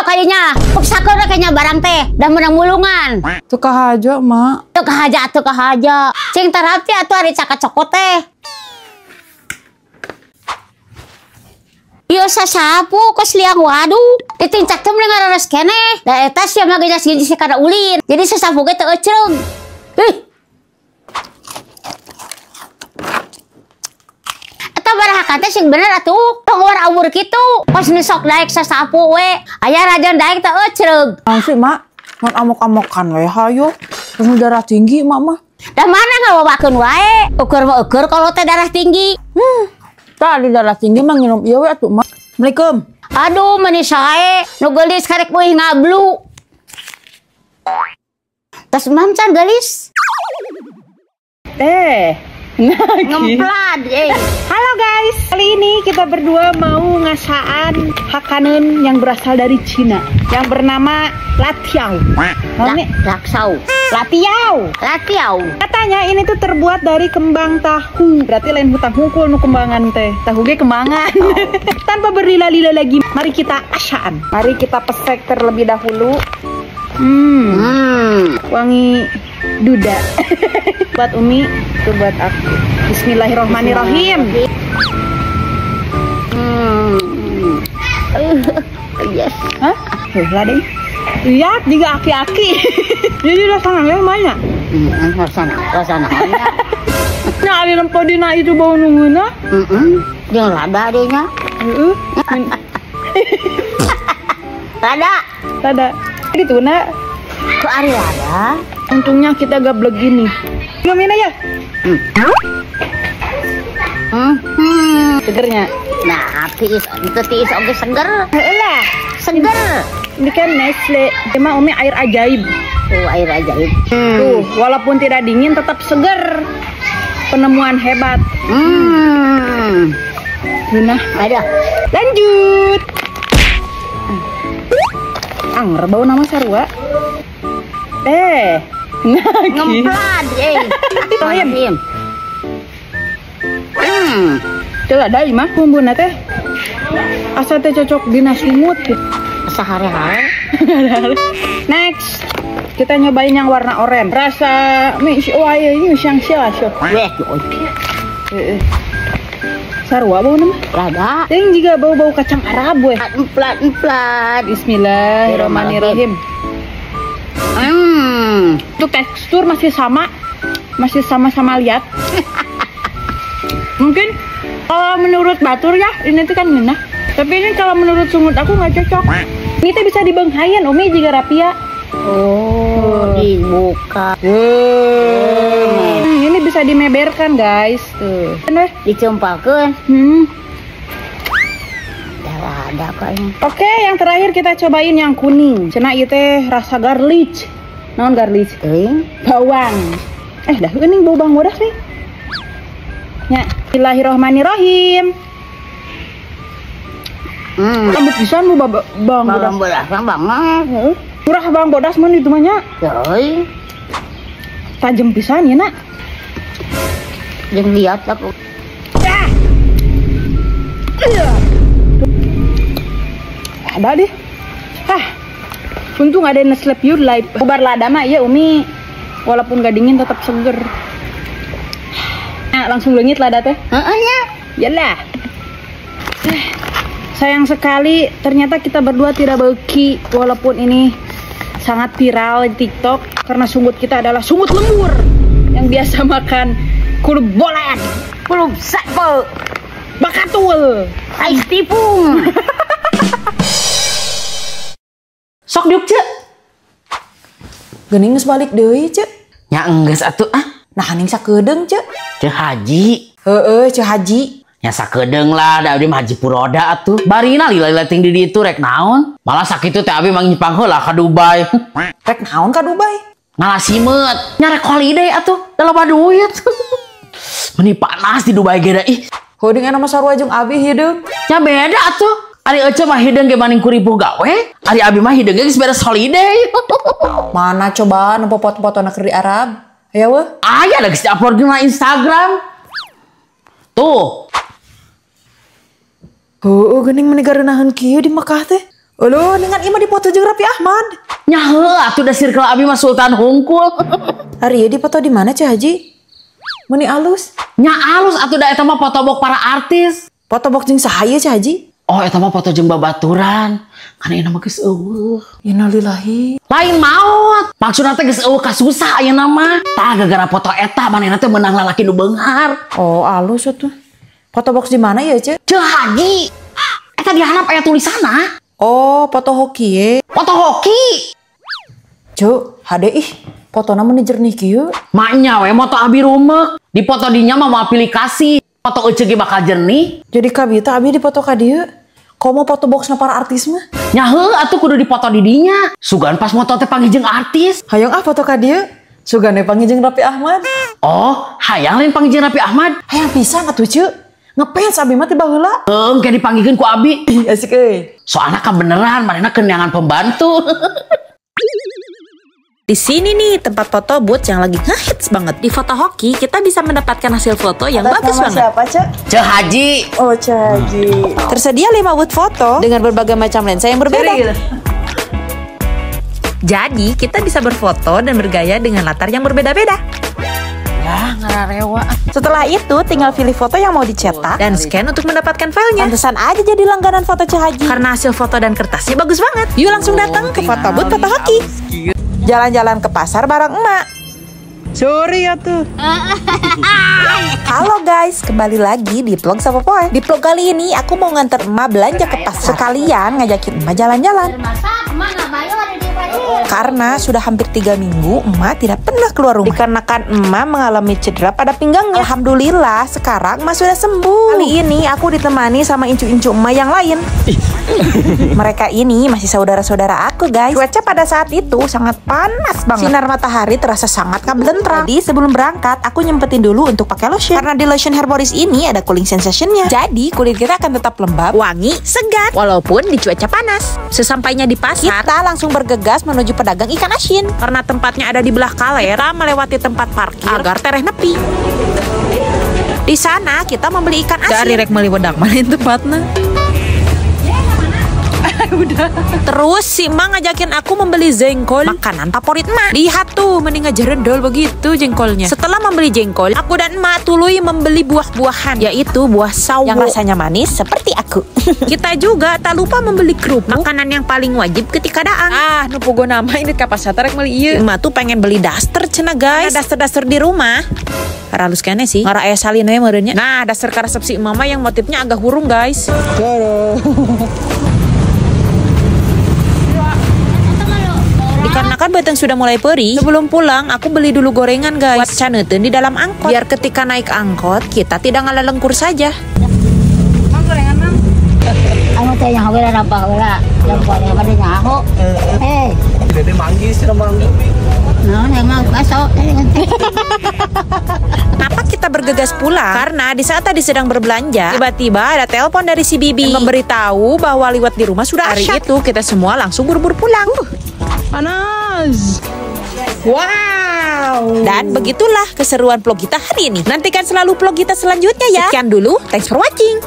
kadinya. Paksakeun we kayaknya barang teh, da meunang mulungan. Teu kahaja, Mak. Teu kahaja atuh kahaja. Cing tarapti atuh ari cakacokot teh. Ieu sasapu kos liang waduk. Ditincak teh mending ngareres keneh. Da eta sia mah geus geus kana ulin. Jadi sasapu ge teu ecreung. Ih. Eta barahakan teh sing bener atuh. Tong war awur kitu. Kos nu sok daek sasapu we. Aya rajan daek teu ecreung. Naon sih, Mak? Mun amok-amokan we hayo. Terus darah tinggi, Mak mah. Da mana ngawawakeun wae. Ukur mah ukur kalau teh darah tinggi. Tadi darah tinggi mah nginum ieu we atuh, Mak. Assalamualaikum. Aduh, meni sae nu geulis karek meuih ngablu. Tas mam can geulis. Nah, ngemplad eh. Halo guys, kali ini kita berdua mau ngasaan hakanen yang berasal dari Cina yang bernama latiao. Laksau. Latiao. Latiao. Katanya ini tuh terbuat dari kembang tahu. Berarti lain hutang hungkul nu kembangan teh. Tahu ge kembangan. Tanpa berlila-lila lagi, mari kita asaan. Mari kita pesek terlebih dahulu. Wangi duda. Buat Umi, itu buat aku. Bismillahirrohmanirrohim. Yes. Hah? Lah deh. Lihat juga aki-aki. Jadi rasanya banyak. Rasanya. Nah, ari lempok dina itu bau nungeuna. Heeh. Jeung lada deh nya. Heeh. Lada. Lada. Itu na. Kok ari lada? Untungnya kita gablek gini. Gimana ya? Segernya. Nah, tiis itu tiis oge seger. Heeh lah, seger. Ini kan Nestle. Emang Umi air ajaib. Tuh, air ajaib. Tuh, walaupun tidak dingin tetap seger. Penemuan hebat. Nah, ada. Lanjut. Angger bau nama sarua. Nah, ngemplad eh. Teu ada mah bumbuna teh. Asa teh cocok dina sungut gitu. Sehari-hari. Next, kita nyobain yang warna oranye. Rasa mie ini siang siang. Sarua bau nama? Lada. Yang juga bau-bau kacang Arab weh. Emplat emplat. Bismillahirrahmanirrahim. Itu tekstur masih sama, masih sama-sama lihat. Mungkin kalau menurut batur ya, ini tuh kan ngenah. Tapi ini kalau menurut sungut aku nggak cocok. Ini tuh bisa dibenghayan, Umi juga rapia. Oh, dibuka. Ini bisa dimeberkan guys. Tuh. Dicumpakeun. Ada kayaknya. Oke, yang terakhir kita cobain yang kuning. Cenah ieu teh rasa garlic. Naon garlic? Bawang. Dah geuning bau bawang bodas nih. Ya, bismillahirrahmanirrahim. Ambek pisan bu bawang bodas. Bawang bodas banget. Murah bawang bodas mun itu mah nya. Euy. Tajem pisan ya, Nak. Jeung lihat aku. Ada deh. Untung ada Nestle Pure Life. Ubar lada mah iya Umi. Walaupun gak dingin tetap seger. Nah, langsung leungit lada teh. Heeh ya. Yalah. Sayang sekali ternyata kita berdua tidak beki walaupun ini sangat viral di TikTok karena sungut kita adalah sungut lembur yang biasa makan kulub bolan, kulub sapo, bakatul, ais tipung. Sok diuk, Cek. Geuning geus balik deui, Cek. Nya enggeus atuh ah. Nah, ning sakedeung, Cek. Cek Haji. Heeh, Cek Haji. Nya sakedeung lah, da abdi mah Haji Puroda atuh. Barina lila-lila ting di ditu rek naon? Malah sakitu teh abdi mangnyimpang heula ka Dubai. Rek naon ka Dubai? Ngalah simeut. Nya rek holiday atuh, da loba duit. Meni panas di Dubai ge da ih. Heudeung aya mah sarua jeung abi hideung. Nya beda atuh. Ari Ece mah hideung ge maning kuripuh gawe, ari abi mah hideung ge geus beres holiday. Mana coba nu foto-fotona keur di Arab? Aya weuh? Aya da geus di-upload dina Instagram. Tuh. Heueuh geuning meni gareunaheun kieu di Mekah teh. Uluh, dengan ima dipoto jeung Raffi Ahmad. Nya heuh atuh da circle abi mah Sultan hungkul. Ari ieu dipoto di mana Ceu Haji? Meuni alus. Nya alus atuh da eta mah foto box para artis. Foto box jeung saha ieu Ceu Haji? Oh, eta mah foto jeung babaturan. Kana ieu mah geus eueuh. Innalillahi. Lain maot. Maksudna teh geus eueuh kasusah ayeuna mah. Tah gara-gara foto eta manehna teh meunang lalaki nu beunghar. Oh, alus atuh. Foto box di mana ya, Ceu? Ceu Haji. Eta di handap aya tulisanna. Oh, foto hoki ye. Foto hoki. Ceu, hade ih, fotona meni jernih kieu. Maknya we moto abi rumek. Di foto dinya mah moal pilih kasih. Foto ece ge bakal jernih. Jadi kabita abi dipoto ka dieu. Komo foto boxna para artis mah? Nya heuh atuh kudu dipoto di dinya. Sugan pas moto teh panggih jeung artis. Hayang ah foto ka dieu. Sugan we panggih jeung Raffi Ahmad. Oh, hayang lain panggih jeung Raffi Ahmad. Hayang pisan atuh Ceu. Ngefans abi mah ti baheula. Heung ke dipanggihkeun ku abi. Ih, asik euy. Soalna kabeneran manehna keundangan pembantu. Di sini nih tempat foto booth yang lagi ngehits banget. Di foto hoki kita bisa mendapatkan hasil foto yang Atas bagus nama banget. Siapa, Ceu? Ceu Haji. Oh, Ceu Haji. Tersedia 5 booth foto dengan berbagai macam lensa yang berbeda. Jadi kita bisa berfoto dan bergaya dengan latar yang berbeda-beda. Lah ngararewa. Setelah itu tinggal pilih foto yang mau dicetak dan scan untuk mendapatkan filenya. Pantesan aja jadi langganan foto Ceu Haji. Karena hasil foto dan kertasnya bagus banget. Yuk langsung datang ke foto booth foto hoki. Jalan-jalan ke pasar bareng emak. Sorry ya tuh. Halo guys, kembali lagi di vlog Sapopoe. Di vlog kali ini aku mau nganter emak belanja ke pasar. Sekalian ngajakin emak jalan-jalan. Karena sudah hampir 3 minggu emak tidak pernah keluar rumah. Dikarenakan emak mengalami cedera pada pinggangnya. Alhamdulillah sekarang emak sudah sembuh. Kali ini aku ditemani sama incu-incu emak yang lain. Mereka ini masih saudara-saudara aku guys. Cuaca pada saat itu sangat panas banget. Sinar matahari terasa sangat ngebelentrang. Jadi sebelum berangkat aku nyempetin dulu untuk pakai lotion. Karena di lotion Herborist ini ada cooling sensationnya. Jadi kulit kita akan tetap lembab, wangi, segar walaupun di cuaca panas. Sesampainya di pasar, kita langsung bergegas menuju pedagang ikan asin. Karena tempatnya ada di belah kaler, kita melewati tempat parkir agar tereh nepi. Di sana kita membeli ikan asin. Dari rek meuli wedak mana tempatna? Udah. Terus si emak ngajakin aku membeli jengkol, makanan favorit emak. Lihat tuh, mending ngajerendol begitu jengkolnya. Setelah membeli jengkol, aku dan emak tuluy membeli buah-buahan, yaitu buah sawo yang rasanya manis seperti aku. Kita juga tak lupa membeli kerupuk, makanan yang paling wajib ketika daang. Ah, nu puguh nama ini ka pasar rek meuli ieu. Emak tuh pengen beli daster cenah guys. Karena daster-daster di rumah halus kene sih. Ngara aya salin we meureunnya. Nah, daster karesep si mama yang motifnya agak hurung guys. Dikarenakan batang sudah mulai perih, sebelum pulang aku beli dulu gorengan guys. Buat caneuten di dalam angkot. Biar ketika naik angkot kita tidak ngalelengkur saja. Mang gorengan mang. Anu teh nyaho we rampah heula. Jempol pada nyaho. Eh. Dede manggis cenah manggis. Naon emang baso. Kenapa kita bergegas pulang? Karena di saat tadi sedang berbelanja, tiba-tiba ada telepon dari si Bibi yang memberitahu bahwa liwat di rumah sudah asyik. Hari itu kita semua langsung buru-buru pulang. Panas. Wow. Dan begitulah keseruan vlog kita hari ini. Nantikan selalu vlog kita selanjutnya ya. Sekian dulu, thanks for watching.